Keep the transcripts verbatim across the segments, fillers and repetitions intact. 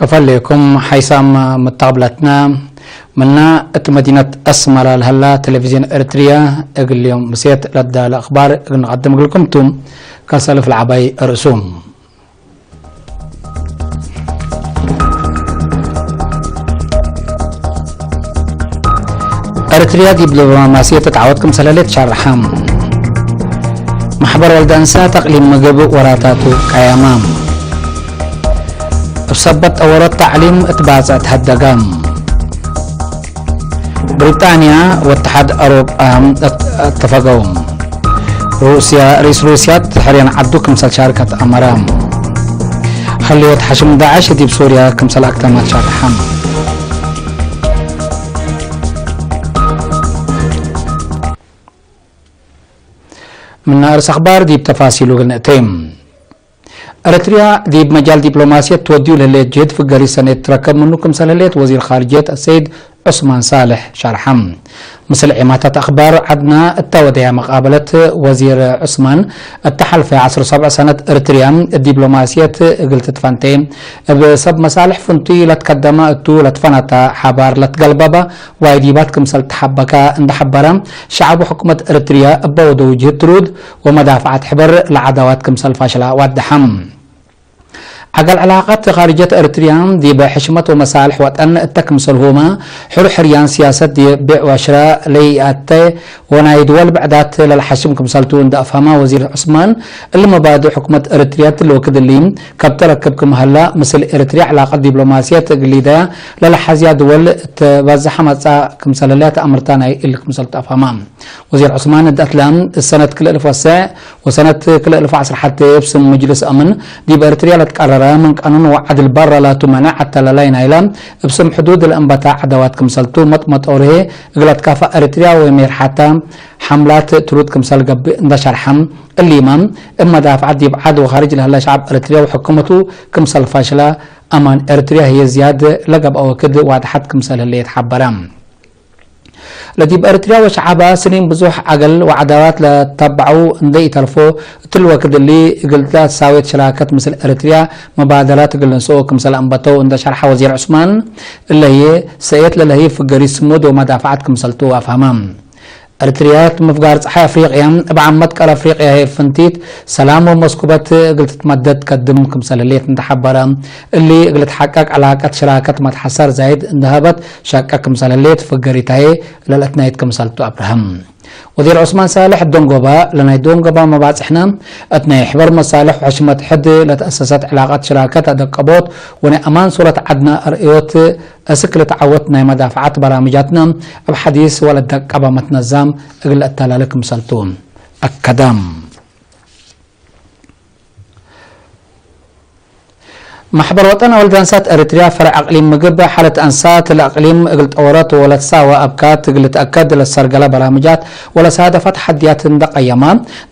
ከፈ ሌኩም ሓይሳም መተቅብለትነ። ምነ እት መዲነት አስመረ ለሀላ ቴሌቪዝዮን ኤረትርየ እግል ዮም ምሴት ለዳለ አክባር እግል ነቀድም እግልኩም ቱ። ከሰልፍ ለዐባይ ርእሱም። ኤረትርያ ዲብ ዲፕሎማስየት ተትዓወት ክምሰል ህሌት ሸርሐ። መሕበር ወልደ እንሳት አቅሊም ምግብ ወራታቱ ቀያማ። እብ ሰበት ጠወሮት ተዕሊም እት ባጽዕ ተሀደገ። ብሪጣንያ ወእትሓድ አውሮጳ እተፈገው። ሩስያ፣ ርኢስ ሩስያ እት ሕርያን ዐዱ ክምሰል ሻርከት አመረ። ሀልዮት ሐሽም ዳዕሽ ዲብ ሱርያ ክምሰል አክተመት ሸርሐ። ምነ አርእስ አክባር ዲብ ተፋሲሉ እግል ንእቴ። ኤረትርያ ዲብ መጃል ዲፕሎማስየት ትወድዩ ለህሌት ጅህድ ፍገሪ ሰኔት ትረከብ ምኑ ክምሰል ህሌት ወዚር ካርጅየት አሰይድ ዑስማን ሳልሕ ሸርሐ። ምስል ዒማታት አክባር ዐድና እተ ወደያ መቃበለት ወዚር ዑስማን እተ ሐልፈ ዐስር ወሰብዕ ሰነት ኤረትርያ ዲፕሎማስየት እግል ትትፈንቴ እብ ሰብ መሳልሕ ፍንቱይ ለትከደመ እቱ ለትፈነተ ሐባር ለትገልበበ ዋይዲባት ክምሰል ተሐበከ እንደ ሐበረ፣ ሸዐብ ወሕኩመት ኤረትርያ እበ ወደው ጅህድ ትሩድ ወመዳፍዐት ሕበር ለዐዳዋት ክምሰል ፋሽላ ዋደሐ። ዐገል ዕላቀት ካርጅየት ኤረትርያ ዲብ ሕሽመት ወመሳልሕ ወጠን እተ ክምሰልሁመ፣ ሕሩ ሕርያን ሲያሰት ዲብ ቤዕ ወሽረ ለይአተ ወናይ ድወል ብዕዳት ለልሐሽም ክምሰልቱ እንደ አፍሀመ ወዚር ዑስማን፣ እሊ መባድእ ሕኩመት ኤረትርያ እትሊ ወክድ እሊ ከብተ ረክብ ክም ሀላ፣ ምስል ኤረትርያ ዕላቀት ዲፕሎማስየት እግል ሊደያ ለለሐዝያ ድወል እት በዝሐ መጽአ ክምሰል ህሌት አምርታ ናይ እሊ ክምሰልቱ አፍሀመ። ወዚር ዑስማን እት አትለ፣ እት ሰነት ክልኤ እልፍ ወሰዕ ወሰነት ክልኤ እልፍ ወዐስር ሐቴ እብ ስም ምጅልስ አምን ዲብ ኤረትርያ ለትቀረረ ምን ቃኑን ወዐድል በረ ላቱ መነ አተላላይ ናይለ እብ ስም ሕዱድ ለእንበታ ዐዳዋት ክምሰልቱ መጥመጦርሄ እግል አትካፈእ ኤረትርያ ወሜርሐተ ሐምላት ትሩድ ክምሰል ገብእ እንደ ሸርሐ፣ እሊመ እብ መዳፍዐት ዲብ ዐድ ወካርጅ ለህለ ሸዐብ ኤረትርያ ወሕኩመቱ ክምሰል ፋሽለ፣ አማን ኤረትርያ ህዬ ዝያድ ለገብአ ወክድ ዋድሐት ክምሰል ህሌት ሐበረ። ለዲብ ኤረትርያ ወሸዐባ ስኒን ብዙሕ ዐገል ወዐዳዋት ለተበዐው እንዴ ኢተርፎ፣ እትሊ ወክድ እሊ እግል ለትሳዌት ሽራከት ምስል ኤረትርያ መባደራት እግል ንስኦ ክምሰል አንበተው እንደ ሸርሐ ወዚር ዑስማን፣ እለ ህዬ ሰእየት ለለህይ ፍገሪ ስሙድ ወመዳፍዐት ክምሰልቱ አፍሀመ። ኤረትርያ እት ምፍጋር ጸሓይ አፍሪቅያ እብ ዓመት ቀር አፍሪቅያ ህዬ ፍንቲት ሰላም ወመስኩበት እግል ትትመደድ ትከድም ክምሰል ህሌት እንደ ሐበረ፣ እሊ እግል ልትሐቀቅ ዐላቀት ሽራከት መትሐሰር ዛይድ እንደ ሀበት ሸቀ ክምሰል ህሌት ፍገሪት ህዬ ለልአትናይት ክምሰልቱ አብርሀም። ወዚር ዑስማን ሳልሕ ደንጎባ፣ ለናይ ደንጎባ መባጽሕነ እት ናይ ሕበር መሳልሕ ወሕሽመት ሕድ ለተአሰሰት ዕላቀት ሽራከት አደቀቦት ወናይ አማን ሱረት ዐድነ አርእዮት፣ አስክ ልትዓወት ናይ መዳፍዐት በራምጃትነ እብ ሐዲስ ወለደቀበ መትነዛም እግል ለአተላለ ክምሰልቱ አከደ። መሕበር ወጠን አወልድ አንሳት ኤረትርያ ፈርዕ አቅሊም ምግብ፣ ሓለት አንሳት ለአቅሊም እግል ጠወረት ወለትሳወ አብካት እግል ልትአከድ ለሰርገለ በራምጃት ወለሳደፈ ተሐድያት እንደ ቀየመ፣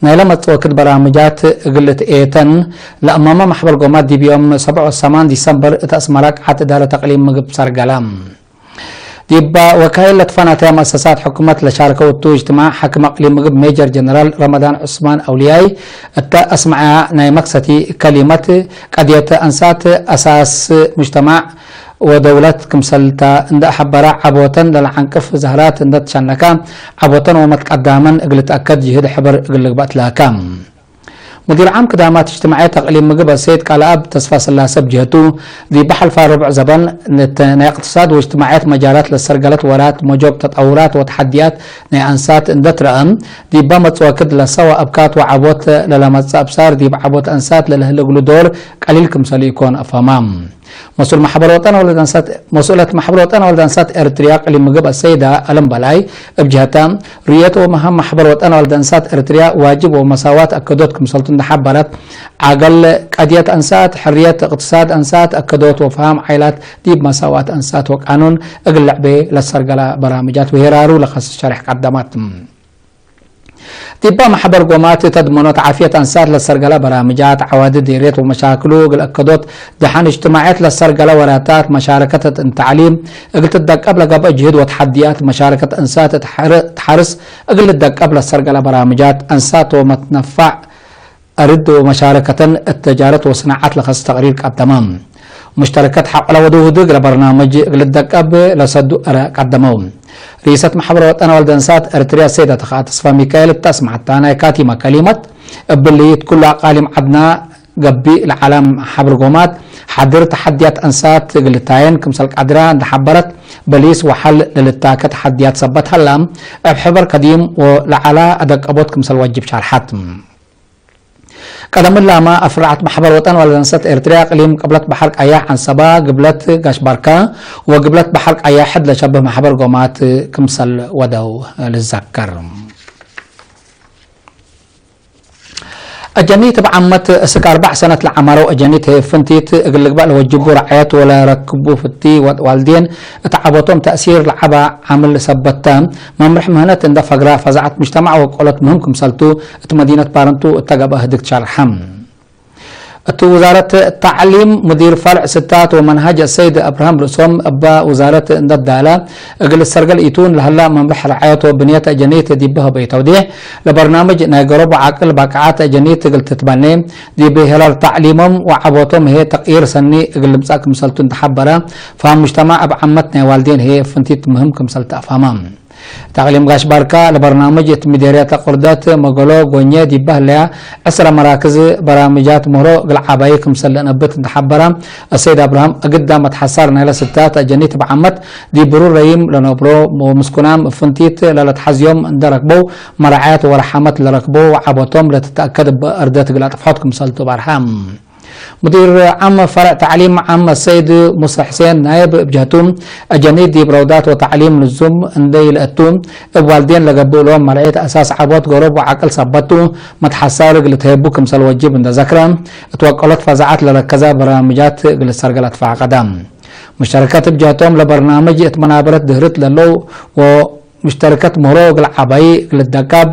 ናይለ መጽወክድ በራምጃት እግል ልትኤተን ለአማመ መሕበር ጎማት ዲብ ዮም ሰብዕ ወሰማን ዲሰምበር እት አስመረ ቀዓት እዳረት አቅሊም ምግብ ሰርገለ። ዲባ ወካይል ለትፈናተ መአሰሳት ሕኩመት ለሻርከው እቱ እጅትማዕ፣ ሓክም አቅሊም ምግብ ሜጀር ጀነራል ረመዳን ዑስማን አውልያይ እተ አስመዐያ ናይ መክሰቲ ከሊመት፣ ቀድየት አንሳት አሳስ ሙጅተማዕ ወደውለት ክምሰልተ እንደ ሐበረ፣ ዐቦተን ለለዐንቅፍ ዘህራት እንደ ትሸነከ፣ ዐቦተን ወመትቀዳመን እግል ልትአከድ ጅህድ ሕበር እግል ልግበእ ትላከ። ሙዲር ዓም ክዳማት እጅትማዕየት አቅሊም ምግብ አሰይድ ቃልአብ ተስፋስላሰ እብ ጀህቱ፣ ዲብ ሐልፋ ርቡዕ ዘበን እት ናይ እቅትሳድ ወእጅትማዕየት መጃላት ለሰርገለት ወራት መጆብ ተጠውራት ወተሐድያት ናይ አንሳት እንደ ትረአ፣ ዲበ መጽወክድ ለሰወ አብካት ወዐቦት ለለመጽእ አብሳር ዲብ ዐቦት አንሳት ለለህለ እግሉ ዶር ቀሊል ክምሰል ኢኮን አፋማ። መስኡል መሕበር ወጠን ወልድ አንሳት፣ መስኡለት መሕበር ወጠን ወልድ አንሳት ኤረትርያ ቅሊም ምግብ አሰይዳ አለም በላይ፣ እብ ጀህታ፣ ርእየት ወመሃም መሕበር ወጠን ወልድ አንሳት ኤረትርያ ዋጅብ ወመሳዋት አከዶት ክምሰልቱ እንደ ሐበረት፣ ዐገል ቀድየት አንሳት፣ ሕርየት እቅትሳድ አንሳት አከዶት ወፈሃም ዓይላት ዲብ መሳዋት አንሳት ወቃኑን እግል ልዕቤ ለሰርገላ በራምጃት ወሄራሩ ለከስስ ሸሬሕ ቀደመት። ዲባ መሕበር ጎማት ተድመኖት ዓፍየት አንሳት ለሰርገለ በራምጃት፣ ዐዋዲ ዴርየት ወመሻክሉ እግል አከዶት፣ ደሐን እጅትማዕየት ለሰርገለ ወራታት፣ መሻረከት እት ተዕሊም እግል ትደቀብ ለገብአ ጅህድ ወተሐድያት፣ መሻረከት አንሳት እት ሐር-፣ እት ሐርስ እግል ልደቀብ ለሰርገለ በራምጃት፣ አንሳት ወመትነፋዕ አርድ ወመሻረከተን እት ተጃረት ወሰናዐት ለከስ ተቅሪር ቀደመ። ሙሽተረከት ሐቆለ ወድውህድ እግለ በርናምጅ እግል ልደቀብ ለሰዱ አረ ቀደመው። ርኢሰት መሕበር ወጠን ወልደንሳት ኤርትርያ ሰይድ አተኻ ተስፋ ሚካኤል እተ አስመዐታ ናይ ካቲመ ከሊመት፣ እብሊ እት ኩሉ አቃሊም ዐድና ገብእ ለዐለ ሐብርጎማት ሓድር ተሐድያት አንሳት እግል ልታየን ክምሰል ቀድራ እንደ ሐበረት፣ በሊስ ወሐል ለልታከ ተሐድያት ሰበት ሀላ፣ እብ ሕበር ከዲም ወለዐለ አደቀቦት ክምሰል ወጅብ ሸርሐት። ቀደም እላመ አፍራዐት መሕበር ወጠን ወለደንሰት ኤርትርያ፣ እቅሊም ቅብለት በሐር ቀያሕ ዐንሰበ፣ ግብለት ጋሽ ባርካ ወግብለት በሐር ቀያሕ ሕድ ለሸብህ መሕበር ጎማት ክምሰል ወደው ልዘከር። አጀኒት እብ ዓመት እስክ አርበዕ ሰነት ለዐመረው አጀኒት ህይ ፍንቲት እግል ልግበእ ለወጅቡ ረዐየት ወለረክቡ ፍቲ ወ-፣ ዋልዴን እት ዐቦቶም ተእሲር ለዐበ ዓምል ሰበት ተ። መምርሕ ምህነት እንደ ፈግረ ፈዛዐት ሙጅተማዕ ወቆሎት ምህም ክምሰልቱ እት መዲነት ባረንቱ እተ ገብአ ህድግ ሸርሐ። እት ውዛረት ተዕሊም ሙዲር ፈርዕ ስታት ወመንሃጅ አሰይድ አብርሃም ርእሶም እበ ውዛረት እንደ ዳለ እግል ሰርገል ኢቱን ለሀላ መምርሕ ረዐየት ወብንየት አጀኒት ዲብ ሀበይ ተውዴሕ ለበርናምጅ ናይ ገሮብ ወዓቅል ባቅዓት አጀኒት እግል ትትበኔ ዲብ ሄራር ተዕሊሞም ወዐቦቶም ህዬ ተቅይር ሰኒ እግል ልምጸእ ክምሰልቱ እንተ ሐበረ፣ ፈሀም ሙጅተማዕ እብ ዓመት ናይ ዋልዴን ህዬ ፍንቲት ምህም ክምሰል ተአፋመ። ተቅሊም ጋሽ ባርካ ለበርናምጅ እት ምዴርየት አቁርደት መገሎ ጎኘ ዲበ ህለያ ዕስረ መራክዝ በራምጃት ምህሮ እግል ዐባዪ ክምሰል ለነብት እንተ ሐበረ፣ አሰይድ አብርሃም እግዳ መትሐሳር ናይለ ስታት አጀኒት እብ ዓመት ዲብ ብሩር ረይም ለነብሮ ወምስኩናም እብ ፍንቲት ለለትሐዝዮም እንደ ረክበው መራዐየት ወረሐመት ለረክቦ ወዐቦቶም ለትተአከድ እበ እርደት እግል አጥፍሖት ክምሰልቱ በርሀ። ሙዲር ዓም ፈርዕ ተዕሊም ዓም አሰይድ ሙሰ ሕሴን ናይብ እብ ጀህቱ፣ አጀኒት ዲብ ረውዳት ወተዕሊም ልዙም እንዴ ይልአቱ፣ እብ ዋልዴን ለገብእ እሎም መርዒት አሳስ ዐቦት ገሮብ ወዓቅል ሰበቱ መትሐሳር እግል ልትሄቡ ክምሰል ወጅብ እንደ ዘክረ፣ እት ወቀሎት ፈዛዐት ለረከዘ በራምጃት እግል ሰርገል አትፋቀደ። ሙሽተረከት እብ ጀህቶም ለበርናምጅ እት መናበረት ድህርት ለለው ወ ሙሽተረከት ምህሮ እግል ዐባዪ እግል ልደቀብ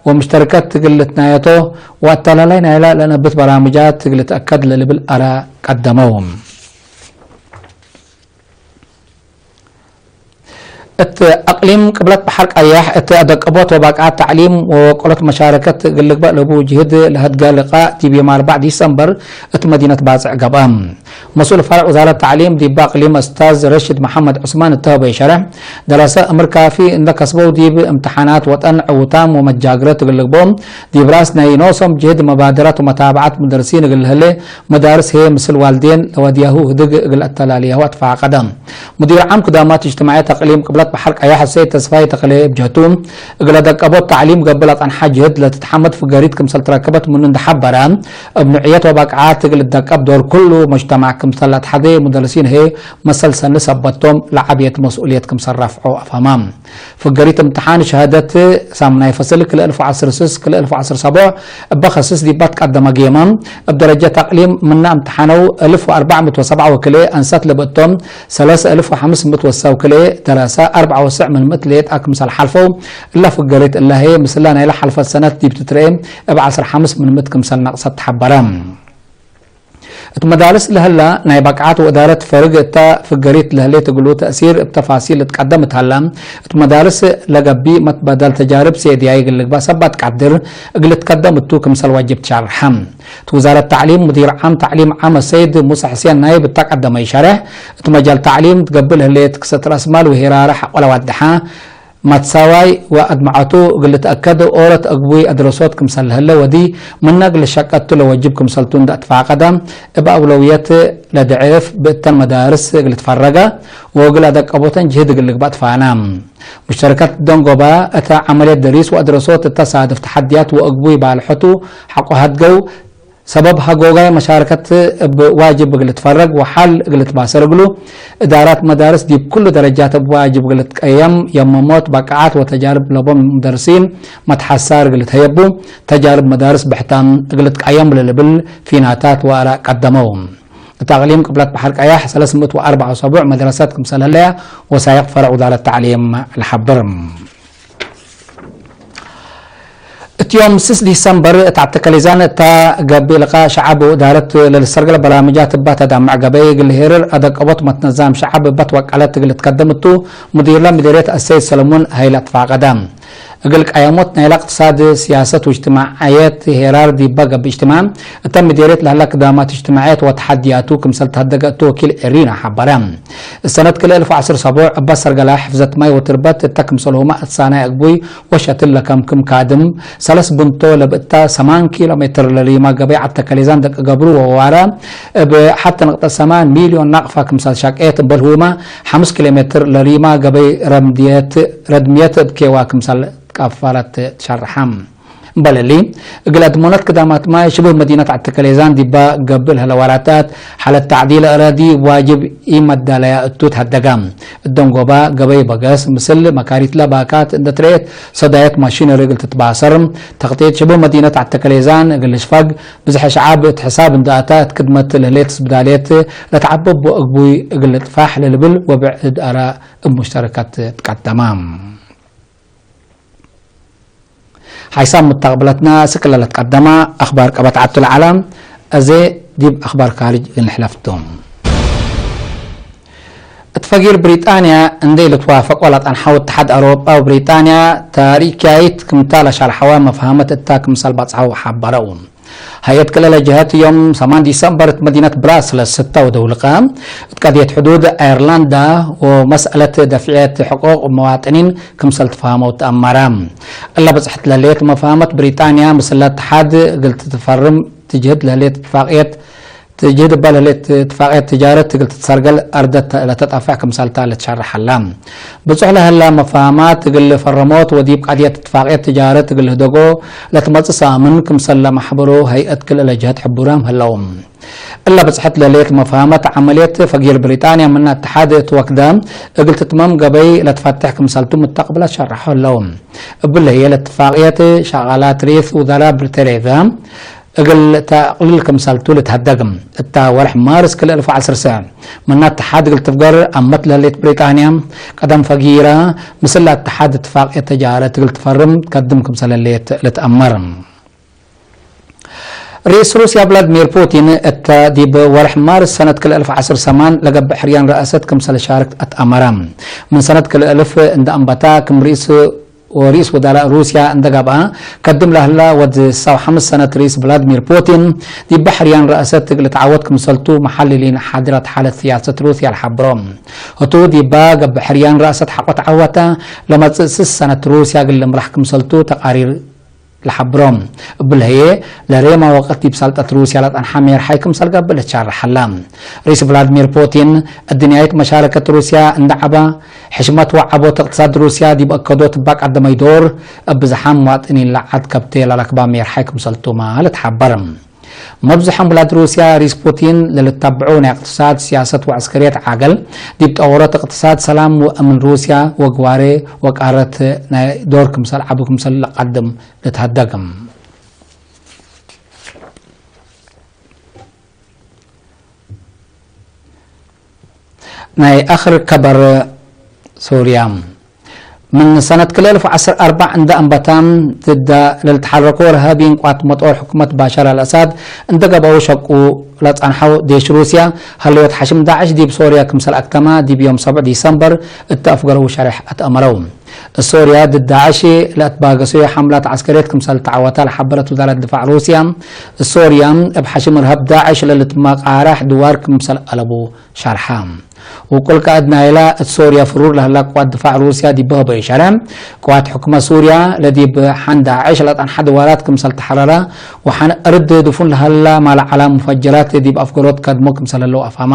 ወሙሽተረከት እግል ልትናየቶ ወአተላላይ ናይለ ለነብት በራምጃት እግል ልትአከድ ለልብል አረ ቀደመው። እት አቅሊም ቅብለት በሐር ቀያሕ እት አደቀቦት ወባቅዓት ተዕሊም ወወቀሎት መሻረከት እግል ልግበእ ለቡ ጅህድ ለሀድገ ልቃእ ዲብ ዮም አርበዕ ዲሰምበር እት መዲነት ባጽዕ ገብአ። መስኡል ፈርዕ ውዛረት ተዕሊም ዲብ አቅሊም እስታዝ ረሽድ መሐመድ ዑስማን እተ ሀበይ ሸርሕ፣ ደረሰ እምር ካፊ እንደ ከስበው ዲብ እምትሓናት ወጠን ዕውታም ወመጃግረት እግል ልግበኦም፣ ዲብ ራስ ናይ ኖሶም ጅህድ መባደረት ወመታበዐት ሙደርሲን እግል ለህሌ መዳርስ ህዬ ምስል ዋልዴን ለወድያሁ ህድግ እግል አተላልያሁ አትፋቀደ። ሙዲር ዓም ክዳማት እጅትማዕየት አቅሊም ቅብለት በሐር ቀያሕ ሰይድ ተስፋዬ ተክሌ እብ ጀህቱ፣ እግለ ደቀቦት ተዕሊም ገብእ ለጸንሐ ጅህድ ለትትሐመድ ፍገሪት ክምሰል ትረከበት ምኑ እንደ ሐበረ፣ እብ ኑዕየት ወባቅዓት እግል ልደቀብ ዶር ኩሉ መጅተማዕ ክምሰል ለአትሐዜ ሙደርሲን ህዬ መሰል ሰኒ ሰበቶም ለዐብየት መስኡልየት ክምሰል ረፍዖ አፋማ። ፍገሪት እምትሓን ሸሃደት ሳምናይ ፈስል ክልኤ እልፍ ወዐስር ስስ ክልኤ እልፍ ወዐስር ሰቦዕ እበ ከስስ ዲባ ትቀደመ ጌመ፣ እብ ደረጀት አቅሊም ምነ እምትሓነው እልፍ ወአርበዕ ምእት ወሰብዓ ወክልኤ አንሰት ለብእቶም፣ ሰለሰ እልፍ ወሐምስ ምእት ወሰው ክልኤ ደረሰ፣ አርበዕ ወሰብዕ ምን ምእት ሌጣ ክምሰል ሐልፈው፣ እለ ፍገሪት እለ ህዬ ምስላ ናይለ ሐልፈት ሰነት ዲብ ትትርኤ እብ ዐስር ሐምስ ምን ምእት ክምሰል ነቅሰት ተሐበረ። እት መዳርስ ለህላ ናይ በቅዓት ወእዳረት ፈርግ እተ ፍገሪት ለህሌት እግሉ ተእሲር እብ ተፋሲል ልትቀደም እት ሀላ፣ እት መዳርስ ለገብእ መትበደል ተጃርብ ሴድያይ እግል ልግበእ ሰባት ቀድር እግል ልትከደም እቱ ክምሰል ወጅብ ትሸርሐ። እት ውዛረት ተዕሊም ሙዲር ዓም ተዕሊም ዓም አሰይድ ሙሰ ሕሴን ናይብ እተ ቀደመ ኢሸርሕ፣ እት መጃል ተዕሊም ትገብእ ለህሌት ክሰት ረአስማል ወሄራረ ሐቆለ ዋድሐ፣ መትሳዋይ ወአድመዐቱ እግል ልትአከድ ኦሮት አግቡይ አድረሶት ክምሰል ለህለ ወዲ ምነ እግል ልሸቀቱ ለወጅብ ክምሰልቱ እንደ አትፋቀደ፣ እብ አውለውየት ለድዕፍ ብእተን መዳርስ እግል ልትፈረገ ወእግል አደቀቦተን ጅህድ እግል ልግበእ ትፋነ። ሙሽተረከት ደንጎበ እተ ዐመልየት ደሪስ ወአድረሶት እተ ሳድፍ ተሐድያት ወአግቡይ ባልሐቱ ሐቆ ሀድገው፣ ሰበብ ሀጎጋይ መሻረከት እብ ዋጅብ እግል ልትፈረግ ወሐል እግል ልትባሰር እግሉ፣ እዳራት መዳርስ ዲብ ኩሉ ደረጃት እብ ዋጅብ እግል ልትቀየም፣ የመሞት በቃዓት ወተጃርብ ለቦም ሙደርሲን መትሐሳር እግል ልትሀየቡ፣ ተጃርብ መዳርስ ብሕታም እግል ልትቀየም ለልብል ፊናታት ወአራእ ቀደመው። እት አቅሊም ቅብለት በሐር ቀያሕ ሰለስ ምእት ወአርበዕ ወሰቡዕ መድረሰት ክምሰል ህለያ ወሳይቅ ፈረዕ ውዛረት ተዕሊም ለሐብር። እት ዮም ስስ ዲሰምበር እት ዐተ ከሊዛን እተ ገብእ ልቃእ ሸዐብ ወእዳረት ለልሰርገለ በራምጃት እበ ተዳምዕ ገበይ እግል ሄርር አደቀቦት መትነዛም ሸዐብ እበ ትወቀለት እግል ትከደም እቱ ሙዲርለ ምዴርየት አሰይድ ሰለሙን ሀይለ አትፋቀደ። እግል ቀያሞት ናይለ እቅትሳድ፣ ስያሰት ወእጅትማዕየት ሄራር ዲበ ገብእ እጅትማዕ፣ እተ ምዴርየት ለህለ ክዳማት እጅትማዕየት ወተሐድያቱ ክምሰል ተሀደገ እቱ ወኪል ኤሪና ሐበረ። እሰነት ክልኤ እልፍ ወዐስር ሰቡዕ እበ ሰርገላ ሕፍዘት ማይ ወትርበት እተ ክምሰልሁመ እት ሳናይ አግቡይ ወሸትል ለከምክም ካድም፣ ሰለስ ብንቶ ለብእታ ሰማን ኪሎ ሜትር ለሪማ ገበይ ዐተከሌዛን ደቅ ገብሩ ወዋረ እብ ሐቲ ንቅጠት ሰማን ሚልዮን ናቅፋ ክምሰል ሸቄት እምበልሁመ፣ ሐምስ ኪሎ ሜትር ለሪማ ገበይ ረምድየት ረድምየት እብ ኬዋ ክምሰል ትቀፈረት ትሸርሐ። እምበል እሊ፣ እግል አድሞነት ክዳማት ማይ ሽብህ መዲነት ዐተከሌዛን ዲባ ገብእ ለህለ ወራታት፣ ሓለት ተዕዲል አራዲ ዋጅብ ኢመዳለያ እቱ ተሀደጋ። እደንጎባ ገበይ በገስ፣ ምስል መካሪትለ ባካት እንደ ትረኤት፣ ሰዳየት ማሺነሪ እግል ትትባሰር፣ ተክጢጥ ሽብህ መዲነት ዐተከሌዛን እግል ልሽፈግ፣ ብዝሐ ሸዓብ እት ሕሳብ እንደ አታ፣ እት ክድመት ለህሌት እስብዳሌት ለተዓበቦ እግቡይ እግል ልጥፋሕ ለልብል ወብዕድ አራ እብ ሙሽተረከት ትቀደማ። ሓይሳም ሙተቅብለትና ስክለ ለትቀደማ አክባር ቀበት ዐቱ ለዐለ፣ አዜ ዲብ አክባር ካርጅ እግል ንሕለፍ ቱ። እት ፈጊር ብሪጣንያ እንዴ ልትዋፈቆ ለጠንሐው እትሓድ አውሮጳ ወብሪጣንያ ታሪክያይት ክምታ ለሻርሐዋ መፍሀመት እታ ክምሰል በጽሐው ሐበረው። ሀይአት ክልኤ ለጀሀት ዮም ሰማን ዲሰምበር እት መዲነት ብራስለስ ስተ ወደውልቀ እት ቀድየት ሕዱድ አየርላንዳ ወመስአለት ደፍዕየት ሕቁቅ መዋጥኒን ክምሰል ትፋሀመው ተአመረ። እለ በጽሕት ለህሌት መፍሀመት ብሪጣንያ ምስለ እትሓድ እግል ትትፈርም ትጅህድ ለህሌት እትፋቅየት ትጅህድ እበ ለህሌት እትፋቅየት ትጃረት እግል ትትሰርገል አርደት ለተጣፍዕ ክምሰልታ ልትሸረሕ ሀላ። ብጹሕ ለህላ መፋህማት እግል ፈረሞት ወዲብ ቀድየት እትፋቅየት ትጃረት እግል ህደጎ ለትመጽእ ሳምን ክምሰል ለመሕበሮ ሀይአት ክልኤ ለጀሀት ሕቡራም ህለው። እለ ብጽሕት ለህሌት መፋህመት ዐመልየት ፈጊር ብሪጣንያ ምነ እትሓድ እት ወክደ እግል ትትመም ገበይ ለትፈትሕ ክምሰልቱ ምተቅብለት ሸረሖ ህለው። እብለ ህዬ ለእትፋቅየት ሸቃላት ርኢስ ውዘራ ብሪተሬዛ እግል ተአቅልል ክምሰልቱ ልትሀደግ። እታ ወርሕ ማርስ ክልኤ እልፍ ወዐስር ሰ ምነ እትሓድ እግል ትፍገር አመት ለህሌት ብሪጣንያ፣ ቀደም ፈጊረ ምስል እትሓድ እትፋቅየት ተጃረት እግል ትፈርም ትከድም ክምሰል ህሌት ልትአመር። ርኢስ ሩስያ ቭላድሚር ፑቲን እተ ዲብ ወርሕ ማርስ ሰነት ክልኤ እልፍ ዐስር ሰማን ለገብእ ሕርያን ረአሰት ክምሰል ሻርክ አትአመረ። ምን ሰነት ክልኤ እልፍ እንደ አንበታ ክም ርኢስ ወርኢስ ውዘራእ ሩስያ እንደ ገብአ፣ ከድም ለህላ ወድ ሰው ሐምስ ሰነት ርኢስ ቭላድሚር ፑቲን፣ ዲብ ሕርያን ረአሰት እግል ልትዓወት ክምሰልቱ መሐልሊን ሓድራት ሓለት ስያሰት ሩስያ ለሐብሮ። ህቱ ዲባ ገብእ ሕርያን ረአሰት ሐቆ ተዓወተ፣ ለመጽእ ስስ ሰነት ሩስያ እግል ልምራሕ ክምሰልቱ ተቃሪር ለሐብሮ። እብለ ህዬ፣ ለሬማ ወቅት ዲብ ሰልጠት ሩስያ ለጠንሐ ሜርሓይ ክምሰል ገብእ ልትሻረሕ ሀላ። ርኢስ ቭላድሚር ፑቲን፣ እድንያይት መሻረከት ሩስያ እንደ ዐባ፣ ሕሽመት ወዐቦት እቅትሳድ ሩስያ ዲብ አከዶት እባ ቀደመይ ዶር፣ እብ ብዝሓም መዋጥኒን ለዐድ ከብቴ ለረክባ ሜርሓይ ክምሰልቱመ ልትሐበር። መብዝሖም ውላድ ሩስያ፣ ርኢስ ፑቲን ለልታብዑ ናይ እቅትሳድ፣ ስያሰት ወዐስከርየት ዓገል፣ ዲብ ጠወሮት እቅትሳድ፣ ሰላም ወአምን ሩስያ ወግዋሬ ወቃረት ናይ ዶር ክምሰል ዐቢ ክምሰል ለቀድም ልትሀደግ። ናይ አክር ከበር ሱርያ። ምን ሰነት ክልኤ እልፍ ወዐስር አርበዕ እንደ አንበታም ድዳ ለልትሐረኮ ረሃቢን ቋት መጦር ሕኩመት ባሻር አልአሳድ እንደ ገብአው ሸቁ ለጸንሐው ዴሽ ሩስያ፣ ሀለዮት ሐሽም ዳዕሽ ዲብ ሶርያ ክምሰል አክተማ ዲብ ዮም ሰብዕ ዲሰምበር እተ አፍገረው ሸሬሕ አትአመረው። እሶርያ ድድ ዳዕሽ ለአትባገሰዮ ሐምላት ዐስከርየት ክምሰል ተዐወታ ለሐበረት ውዛረት ድፋዕ ሩስያ፣ እሶርያ እብ ሐሽም እርሀብ ዳዕሽ ለልትመቃራሕ ድዋር ክምሰል አለቡ ሸርሐ። ውቁል ቃእድ ናይላ እት ሶርያ ፍሩር ለህላ ቅዋት ድፋዕ ሩስያ ዲብ ሀበዩ ሸርሐ። ቅዋት ሕኩመት ሱርያ ለዲብ ሐን ዳዕሽ ለጠንሐ ድዋራት ክምሰል ተሐረራ ወሐን እርድ ድፉን ለሀላ ማል ዐላ ሙፈጀራት ዲብ አፍገሮት ከድሞ ክምሰል ህለው አፍሀማ።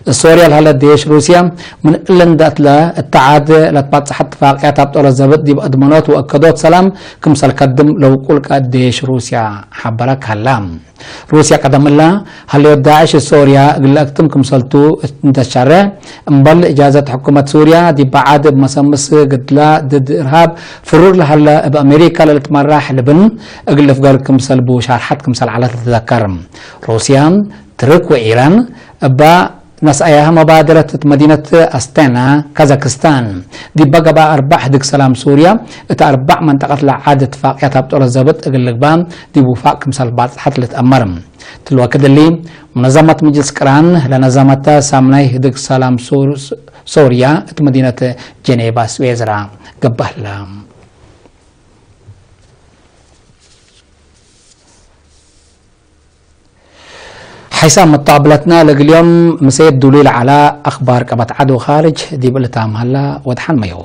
እት ሶርያ ለሀለ ዴሽ ሩስያ ምን እሊ እንደ እትለ እተ ዐድ ለትባጽሐ እትፋቅያት አብጦለ ዘብጥ ዲብ አድመኖት ወእከዶት ሰላም ክምሰል ከድም ለውቁል ቃእድ ዴሽ ሩስያ ሐበረ ከሀላ። ሩስያ ቀደም እለ ሀለዮት ዳዕሽ እት ሶርያ እግል ለአክትም ክምሰልቱ እንተ ትሸሬ፣ እምበል እጃዘት ሕኩመት ሱርያ ዲብ በዓድ እብ መሰምስ ግድላ ድድ እርሃብ ፍሩር ለሀለ እብ አሜሪካ ለልትመራሕ ልብን እግል ልፍገር ክምሰል ቡ ሻርሐት ክምሰል ዐለት ልትዘከር። ሩስያ፣ ትርክ ወኢራን እባ ነስአያሀ መባደረት እት መዲነት አስቴና፣ ካዛክስታን፣ ዲበ ገብአ አርበዕ ህድግ ሰላም ሱርያ እት አርበዕ መንጠቀት ለዐድ እትፋቅያት አብጦለ ዘብጥ እግል ልግባእ ዲብ ውፋቅ ክምሰል ባጽሐት ልትአመር። ትልወክድ እሊ፣ ሙነዘመት ምጅልስ ቅራን ለነዘመተ ሳምናይ ህድግ ሰላም ሱር-፣ ሶርያ እት መዲነት ጀኔቫ ስዌዝራ ገብአ ህለ። ሓይሳም መጣብለትና ለእግል ዮም ምሰየት ዱሉይ ለዐላ አክባር ቀበት ዐድ ወካርጅ ዲብ ልታም ሀላ ወድሓን መየው።